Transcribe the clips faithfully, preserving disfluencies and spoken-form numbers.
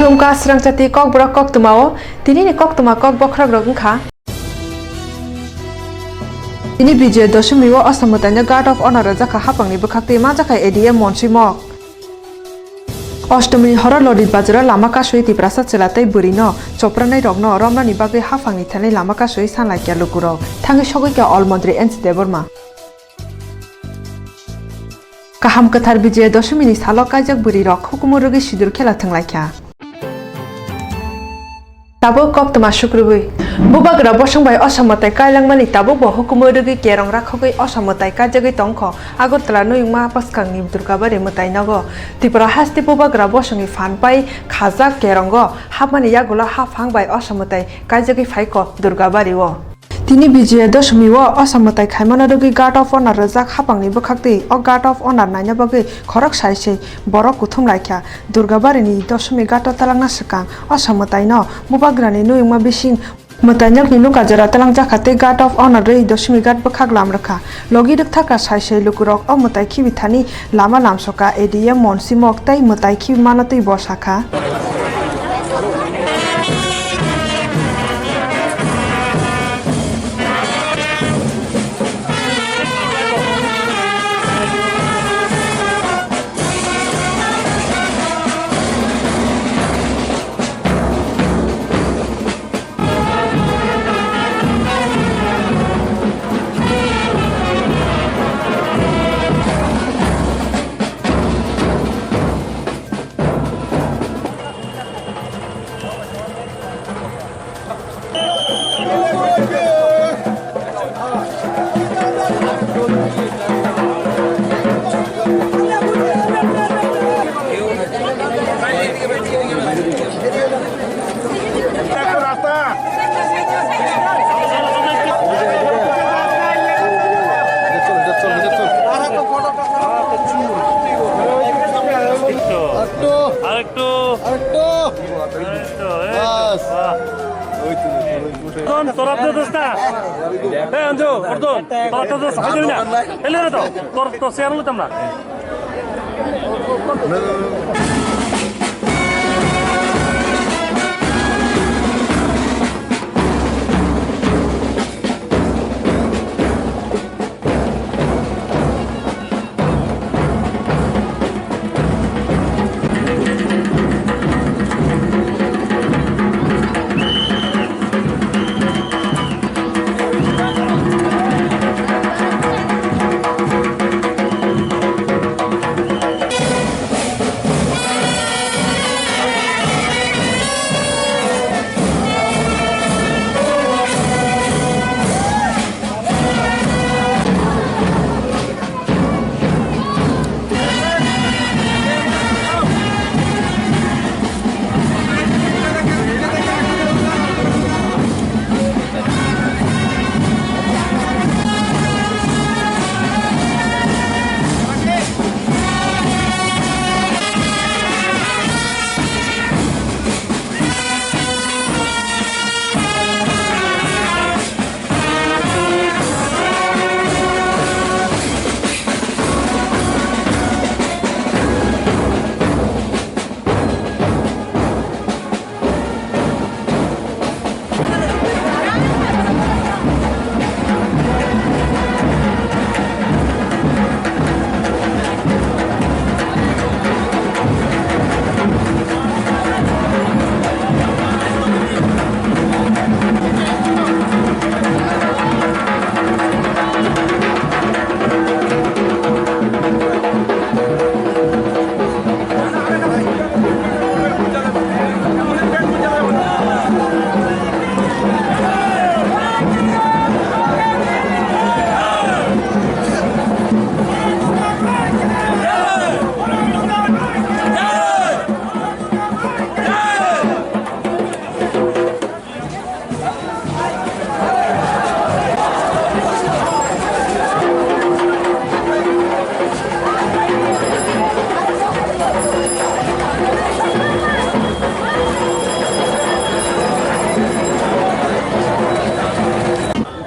Tumka srangchati kokborok koktwmao, tinini koktwma kok bokhorokrok wngkha. Tini Bijoya Doshomio Osom mwtaino Guard of Honor rwjakha haphangni bwkhaktwi manjakha A D M Monsui Mok. Oshtomini horo Lodit bazaro lama kasui Tiprasa chwla tei bwrwino chopranairokno romnani bagwi haphangni thani lama kasui sanlaikha lukurok. Thangwi sogwikha Ol Montri N C Debbarma. Kaham kwthar Bijoya Doshomini salo kaijak bwrwirok hukumu rwgwi sidur khela thwnglaikha. Tabuk koktwma sukrubwi. Bubagra bosong bai osom mwtai kailangmani tabukbo hukumu rwgwi kerong rakhogwi osom mwtai kaijagwi tongkho Agartala Noyungma bwskangni Durgabari mwtai nogo. Tripura haste bubagra bosongni phan pai khajak kerongo hapmani yagulo haphang bai osom mwtai kaijagwi phaikho Durgabario. Tini Bijoya Doshomio Osom mwtai khaimano rwgwi Guard of Honor rwjak haphangni bwkhaktwi o Guard of Honor naina bagwi khorok sai se borok kuthum laikha. Durgabarini Dosomi Ghato talangna swkang Osom mwtaino Bubagrani Noyungma bising mwtainokni nuka jora talangjak kha tei Guard of Honor rwi Dosomi Ghat bwkhak lam rwkha. Logi rwkthakra sai sai lukurok o mwtai khibi thani lama lamsoka A D M Monsi Mok tei mwtai khibi mano twi bo sakha. আরেকটু, আরেকটু, আরেকটু। আরেকটু, এই তো, বাস। বাহ। ওই তো, ওই তো। তোর আপনি দোষ না? এই অঞ্জু, কর্দন, তোর আপনি দোষ, হাই দিবি না? এলে না তো, তোর, তোর চেয়ার নিতাম না।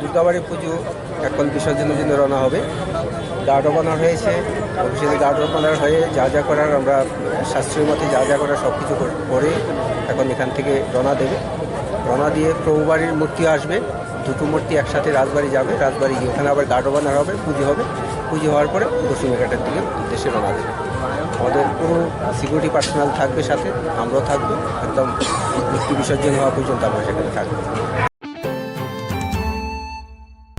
দুর্গাবাড়ি পুজো এখন বিসর্জনের জন্য রওনা হবে। গার্ড অফ অনার হয়েছে, অফিসিয়ালি গার্ড অফ অনার হয়ে যা যা করার আমরা শাস্ত্রীয় মতে যা যা করার সব কিছু করে এখন এখান থেকে রওনা দেবে। রওনা দিয়ে প্রভু বাড়ির মূর্তি আসবে, দুটো মূর্তি একসাথে রাজবাড়ি যাবে, রাজবাড়ি গিয়ে ওখানে আবার গার্ড অফ অনার হবে, পুজো হবে, পুজো হওয়ার পরে দশমী ঘাটের দিকে উদ্দেশ্যে রওনা দেবে। আমাদের পুরো সিকিউরিটি পার্সোনাল থাকবে সাথে, আমরাও থাকবো, একদম মূর্তি বিসর্জন হওয়া পর্যন্ত আমরা সেখানে থাকবো।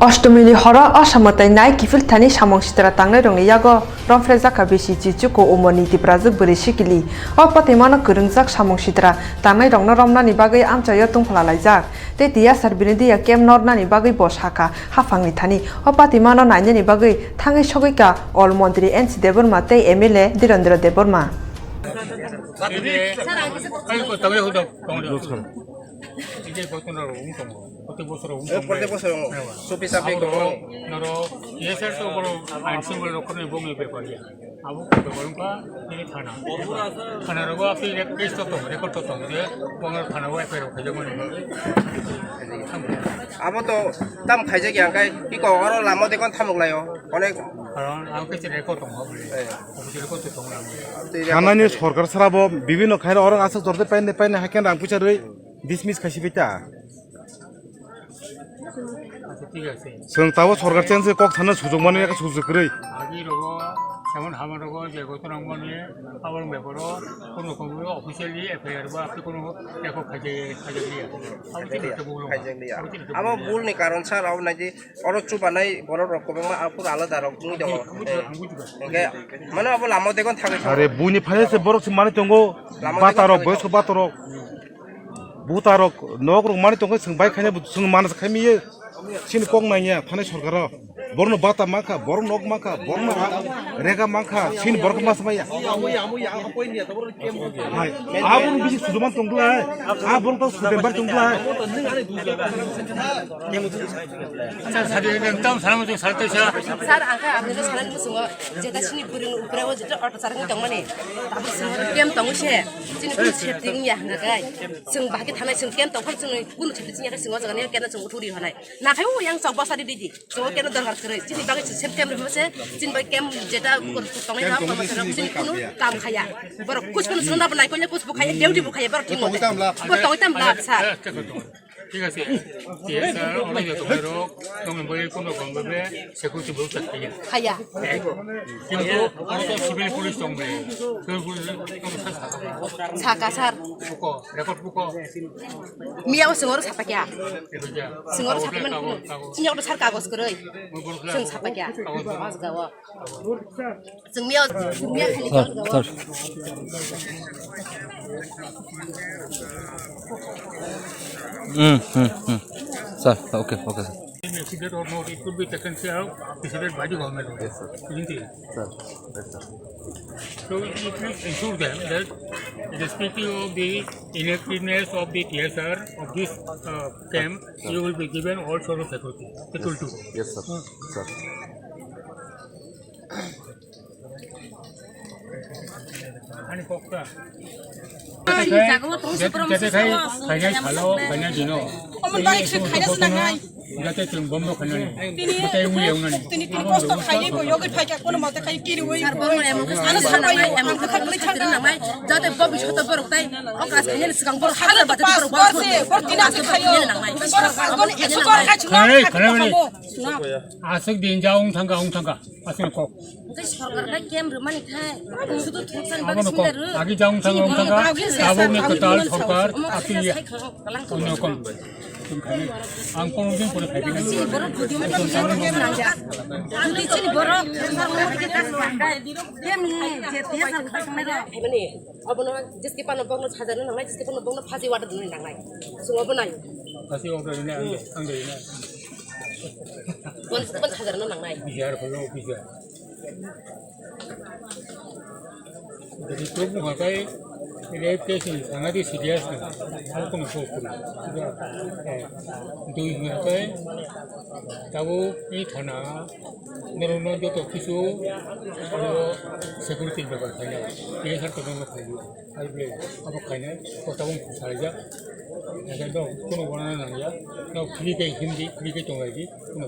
Oshtomini horo o samwtai nai kiphilthani samung sitra tangnairokni yago romphrejakha bisi chichuku umorni Tiprajwk bwrwi sikili. O patimano kwrwngjak samung sitra tangnairokno romnani bagwi amchaio tungphlalaijak. Tei tiyasar bini diya camp nornani bagwi bo sakha haphangni thani. O patimano nainani bagwi thangwi sogwikha ol montri N C Debbarma tei M L A Dhirendra Debbarma. এই যে কত বছর হুম tongo, প্রত্যেক বছর হুম tongo। প্রত্যেক বছর হুম। হ্যাঁ। চব্বিশ ছাব্বিশ tongo। নরো ইয়ে স্যার তো বড় আইন সিঙ্গল রক্ষণ এবং এই ব্যাপার ইয়া। আবু কত বড় কা এই থানা। থানা রোগো আপনি এক কেস তো tongo, রেকর্ড তো tongo, যে বঙ্গের থানা ওয়াই ফেরো খেলে মনে হয়। Abo to tam khaijak ya, kai iko oro lama de kon thamuk laio. Onek karon ang khe chini ko tong ha bole. Obo chini ko tong ha bole. Thanani sorkar sarabo bibino khaina orang aswk jorte paine paine haikhe rang puisa rwi dismiss khaisi bai ta. Acha thik ase. Chwng tabo sorkar change kok thana sujok mani yak sujok kwrwi. Agi rogo, semon hama rogo, je goto nang mani, abang beparo, kono kono officially F I R ba, kono eko khaijak khaijak liya. Abo chini ko bolo. Abo bul ni karon sir, abo naidi oro chubanai borok rok kwbangma aphuru alada rok wngwi tongo. Hwnkhe mane abo lama o degon thangwi tongo. Are buini phaile se borok se manwi tongo. Lama o degon thangwi tongo. Batarok, boyosko batarok. Butarok nok rok manwi tongkhe chwng bai khaina chwng manasa khaimiye. Chini kok nangya thanai sorkaro. Borokno bata mankha, borok nok mankha, borokno rega mankha, chini borok masa maya. Hai, aboni bisi sujuman tongkhlai, aborok tong sudembar tongkhlai. Sir, ang khe aboni sanani muchungo jeta chini bwrwini upre o jeta auto charwngwi tongmani. Tabuk chwng oro camp tongo se, chini bwrwi safety wngya hwnka khe. Chwng bahai khe thanai, chwng camp tongphano chwngno kunu safety wngya khe chwng o jaga ni camp no chwng uthuri honai. Nakhai o yang chok bwsa di di di. Chwng o keno dorkar kwrwi. Chini bagwi chwng same time rwma se, chini bagwi camp jeta tongnai ha, chini kunu kam khaya. Borok kuch kunu chwngno nabo naikol ya, kuch bo khaya, duty bo khaya, borok thwngmani. Bo tongwi tam lab sa. Thik ase. T S R, oro joto borok, tongni bagwi kunu kam bagwi security bo tak khaya. Khaya. Kintu oro to civil police tong bai. Civil police tong sa sa. Saka sir. Buko, record buko. Miya o chwng oro sapakya. Chwng oro sapmani kunu. Chini oro sir kagos kwrwi. Chwng sapakya. Chwng miya, chwng miya. Sir, sir. Hmm, hmm, hmm. Sir, okay, okay, sir. Accident or not, it could be taken care of, decided by the government only, isn't it? Sir, yes, sir. So you please ensure them that irrespective of the inactiveness of the T S R of this, uh, camp, you will be given all sort of security, security. Yes, sir. Sir. Ani kokta. Ani jaga ma tong se pura masa. Khainai salo, khainai dino. Omo bike se khaina se nangnai. Jate chwng bomno khainani. Tini, tini kosto khaye ko yogi phaikha kono mote khai kiri oi. Ano sarbai ang bwkha bwlai thang nangnai. Jate bobi soto borok tai. Okras khainani swkang borok hajar bati borok borok. Bor tini ase khayo. Bor khayo. Khainai, khainani. Aswk din ja ong thangka, ong thangka. Aswk kok. Tei sorkar bai camp rwmani khai, sudu thuksan bagwi sumle rw. Agi jang thang, agi jang thang, abo ni kwtal sorkar, abo ni kwtal sorkar, abo ni kwtal sorkar, abo ni kwtal sorkar. Ang kono din pore khai din. Chini borok budi mo chini borok nangya. Jodi chini borok, camp ni je tiya sal khai sumle rw. Abono jiski pano bokno sajano nangnai, jiski pano bokno phaji wada duni nangnai. Sungo bo nai. Phaji wada duni ang, ang duni na. Pon, pon sajano nangnai. Bihar kholo bihar. Jadi tu bukan kai, ini case ini sangat serius na. Aku kena fokus. Dui bukan kai, tahu ini thana. Norokno joto kisu oro security ni bepar khainai, T S R tongmani khainai, ai bwle abo khainai, o tabuk salaijak, naikhe no kunu uanana nangya, no free khe himdi, free khe tonglaidi, kunu.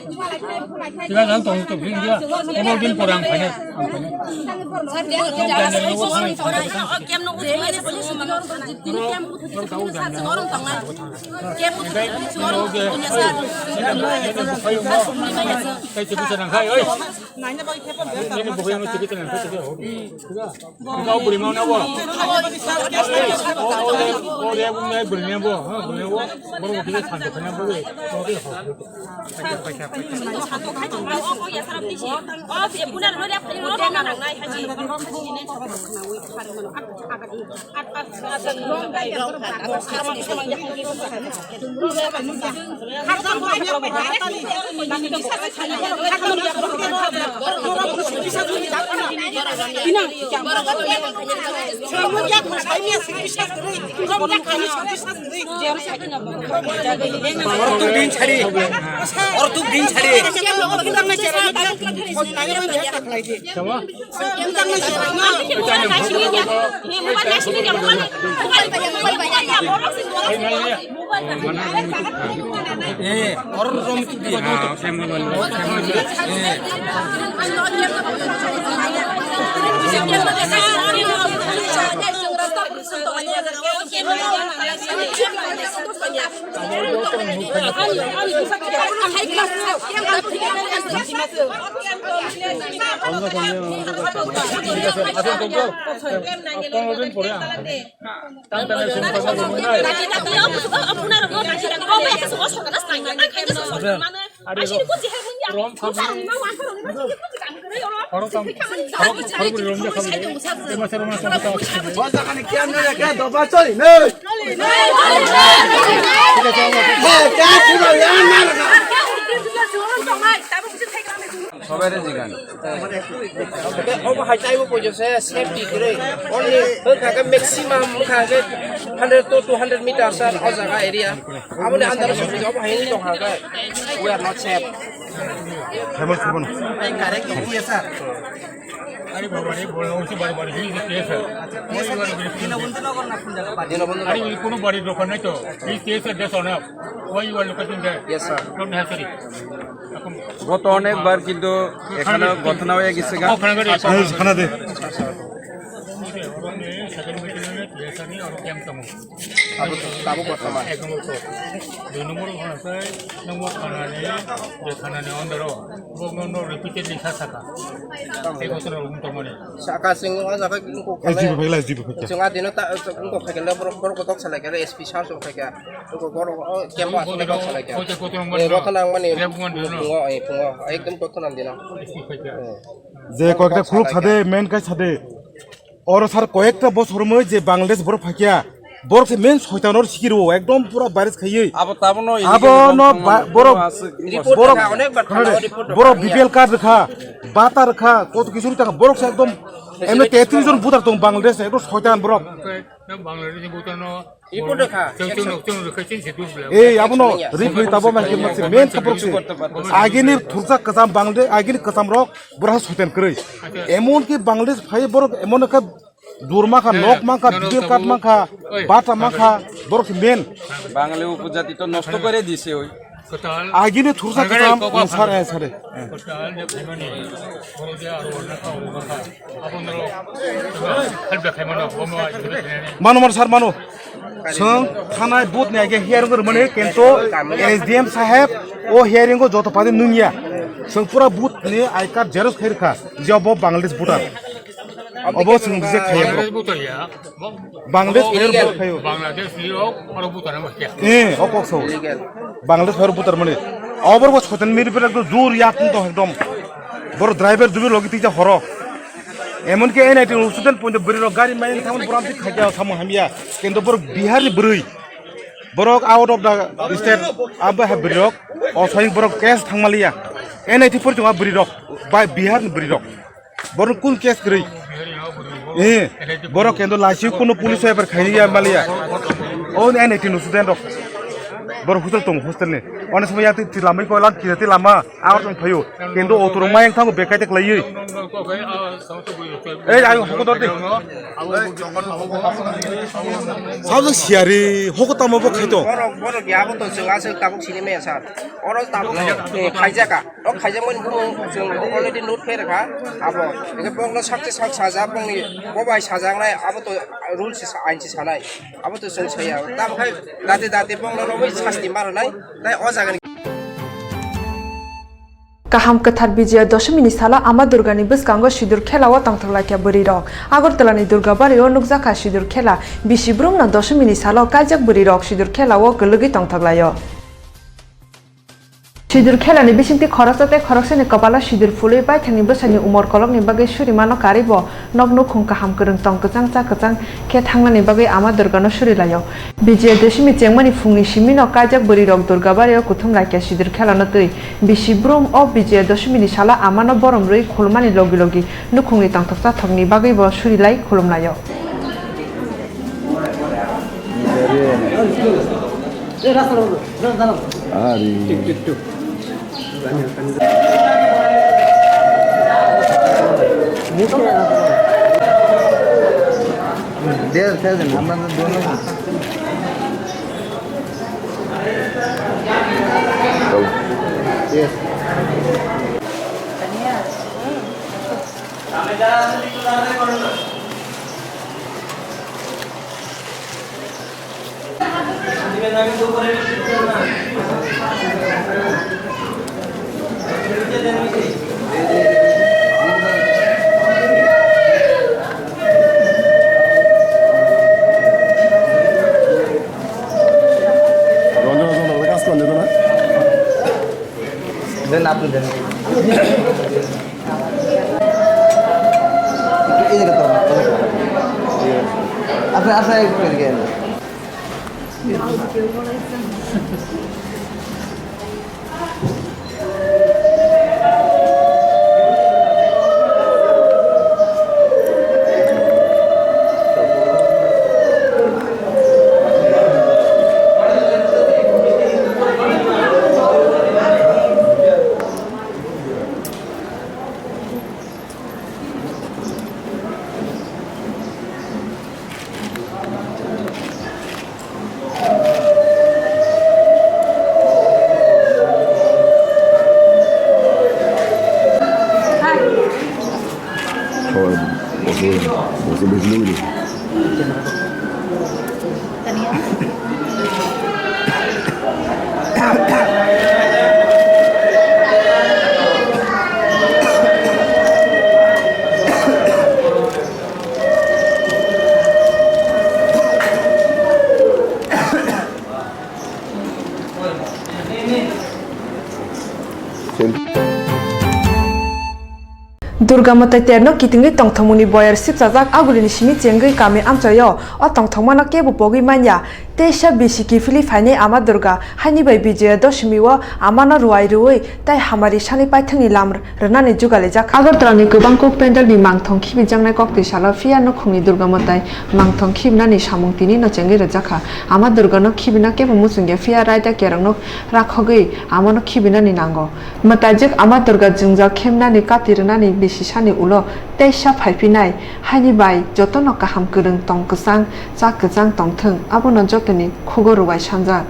Tiga jang tong tu bring dia. Obo din pore ang phai. Tei tibu sana khai oi. Ini bukan yang tibu sana khai. Kau beri mau nabo? Oh, oh, oh, dia punya beri nabo. Ha, beri nabo. Baru kita thank you nabo. Ortuk din sari. Ortuk din sari. Eh, or rom tu di. Obo hai taibo poijo se safety kwrwi. Only wngkha khe maximum wngkha khe hundred to two hundred meters o jaga area. Aboni under o sokphi obo hai wngwi tongkha khe we are not safe. Thaimon, thaimon. Are baba re, bol hose bari bari, he is a T S R. Dino bondhu nagar. Are কোনো বাড়ির দোকান নাই তো, he is T S R, that's enough. Why you are looking there? Yes, sir. Don't have to. গত অনেকবার কিন্তু এখানে ঘটনা হয়ে গেছে গা। ওখানে করে। এই খানা দে। Abo tabuk bortoman. এক নম্বর তো। দুই নম্বর ওখানে আছে, নম্বর থানানি, যে থানানি অন্দর, ও নম্বর repeatedly sir saka. এই ঘটনা ওরকম তো মানে। Saka sing o jaga ko. Ai, jibo phaikla, jibo phaikla. Sing a dino ta ko phaikla borok borok ko tok salai kala S P sir so phaikla. Ko borok o camp o asole tok salai kala. Ko te ko te nombor. E gotha nang mani. Camp one dino. Pungo, e pungo. Ekdom gotha nang dino. S P phaikla. E. Je koyekta khuluk sade, main kai sade. Oro sir koyekta bosor moi je Bangladesh borok phaikya. Borok se main soitan or sikiro, ekdom pura virus khaiwi. Abo tabo no illegal Abo no illegal ba-, borok, borok, Report borok, rwkha, onek bar khana report rwkha. Borok B P L card rwkha, bata rwkha, koto kisu rwkha, borok se ekdom emne tetris jon voter tong Bangladesh, ekdom soitan borok. Bangladesh ni voter no Report rwkha. Chwng, chwng, chwng rwkha, chwng se duk bla. Ei, abono ripri tabo ma khe ma se main khe borok se. Agini thursa kwcham Bangladesh, agini kwcham rok borok soitan kwrwi. Emon ki Bangladesh phai borok emon khe dur ma kha, nok ma kha, B P L card ma kha, bata ma kha, borok se main. বাঙালি উপজাতি তো নষ্ট করে দিছে ওই। Agini thursa kwcham, sare, sare. Mano, mano, sir, mano. Chwng thanai booth ni age hearing rwmani, kintu S D M saheb o hearing o joto party nungya. Chwng pura booth ni I card xerox khai rwkha, je obo Bangladesh voter. Obo chwng reject khaiya bro. Bangladesh player vote khayo. Bangladesh ni rok oro voter ma kya? Eh, o kok so. Bangladesh player voter mani. Obor bo soitan miri pera ekdom jur yak to ekdom. Boro driver dubi logi tija horo. Emonki N I T ni student poito bwrwi rok gari mai thangmani borom ti khaja samung hamya. Kendo borok Bihar ni bwrwi. Borok out of the state abo ha bwrwi rok. O soying borok case thangmaliya. N I T por chunga bwrwi rok. Bai Bihar ni bwrwi rok. Borok kun case kwrwi. Eh, borok kendo laisi kuno police wiper khaini ya maliya. O N I T ni student rok. Borok hostel tong hostel ni. Onek somoi ya ti lama ko lang kira ti lama. Agar tong phayo. Kendo auto rok mayang thango bekai te khlaiwi. Ei, ayo, hoko dor di. Sabjak siari, hoko tamo bo khaito. Borok, borok ya, abo to chwng aswk tabuk sini maya sir. Oro tabuk, eh, khaijaka. O khaijakmani bumung chwng already note khe rwkha. Abo, hwnkhe bokno sakchi sak saja, bongni bo bai sajaknai, abo to rules, ain si sanai. Abo to chwng saya. Tamo khai dati dati bongno rogwi sasti maranai. Tai o jagani Kaham kwthar Bijoya Doshomini salo Ama Durgani bwskango sidur khelao tongthok laikha bwrwirok. Agartalani Durgabario nukjakha sidur khela. Bisi brumno Doshomini salo kaijak bwrwirok sidur khelao kwlwgwi tongthok laio. Sidur khelani bisingtwi khoroksa tei khoroksani kopalo sidur phulwi baithangni bwsani umor kolokni bagwi surimano karwibo nok nukhung kaham kwrwng tong kwchang cha kwchang khe thangnani bagwi Ama Durgano suri laio. Bijoya Doshimi chengmani phungni simino kaijak bwrwirok Durgabario kuthum laikha sidur khelano twi. Bisi brum o Bijoya Doshimini salo Amano borom rwi khulumani logi logi nukhungni tongthok chathokni bagwibo suri lai khulum laio. Ari. Yes. Ranja, Ranja, Ranja, kaas kar le do na. Then apni then. Apni, apni, apni. Durga mwtai terno kitingwi tongthokmungni boyar sipchajak agulini simi chengwi kami amchaio o tongthokmano kebo pogwi manya. Teisa bisi kiphilwi phainai Ama Durga haini bai Bijoya Doshimi o Amano ruai rwui tei hamari sani paithakni lam rwnani jugalijak. Agartala ni kwbang kok pandal ni mangthong khibijaknai koktwi salo phiya nukhungni Durga mwtai mangthong khibinani samung tini no chengwi rwjakha. Ama Durga no khibina kebo muchungya phiya raida kerong no rakhogwi Amano khibinani nango. Mwtajwk Ama Durga jwngjal khemnani kati rwnani bisi sani ulo teisa phaiphinai, haini bai jotono kaham kwrwng tong kwchang, cha kwchang tongthwng, abono jotoni khugo rwai sanjak.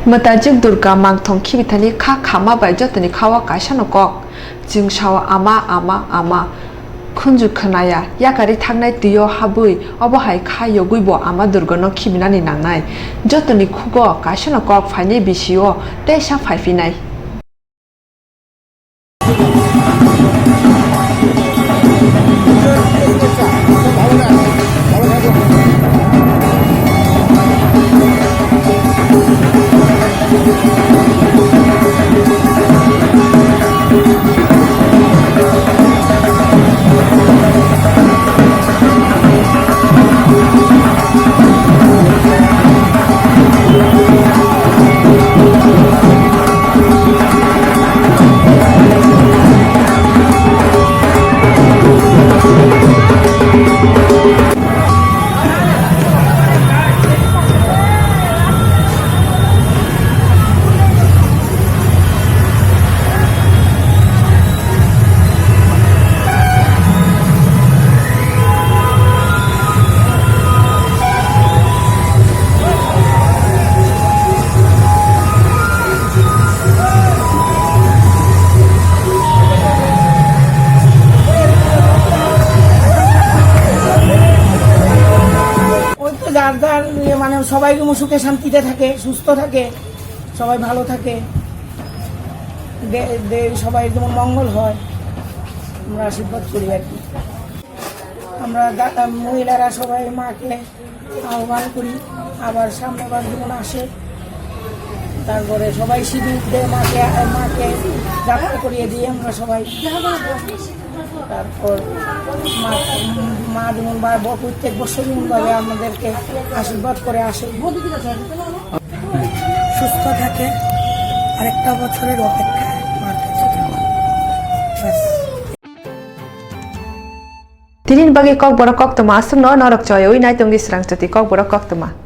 Mwtajwk Durga mangthong khibithani kha khama bai jotoni khao kaisano kok, chwng sao ama, ama, ama. Khunju khwnaya, yakarwi thaknai twio habwi, obo hai kha yogwibo Ama Durgano khibinani nangnai. Jotoni khugo kaisano kok phainai bisio teisa phaiphinai. সবাই যেমন সুখে শান্তিতে থাকে, সুস্থ থাকে, সবাই ভালো থাকে, দে- দে- সবাই যেমন মঙ্গল হয়, আমরা আশীর্বাদ করি আর কি। আমরা দা- মহিলারা সবাই মাকে আহ্বান করি, আবার সামনে বার যেমন আসে, তারপরে সবাই সিঁদুর দিয়ে মাকে, মাকে যাত্রা করিয়ে দিই আমরা সবাই। তারপর মা, মা যেমন বা ব- প্রত্যেক বছর যেমনভাবে আমাদেরকে আশীর্বাদ করে আসে। সুস্থ থাকে, আরেকটা বছরের অপেক্ষা মার কাছে। ব্যাস। Tini bagwi kokborok koktwma aswkno norok choiwi naitung di srang chati kokborok koktwma.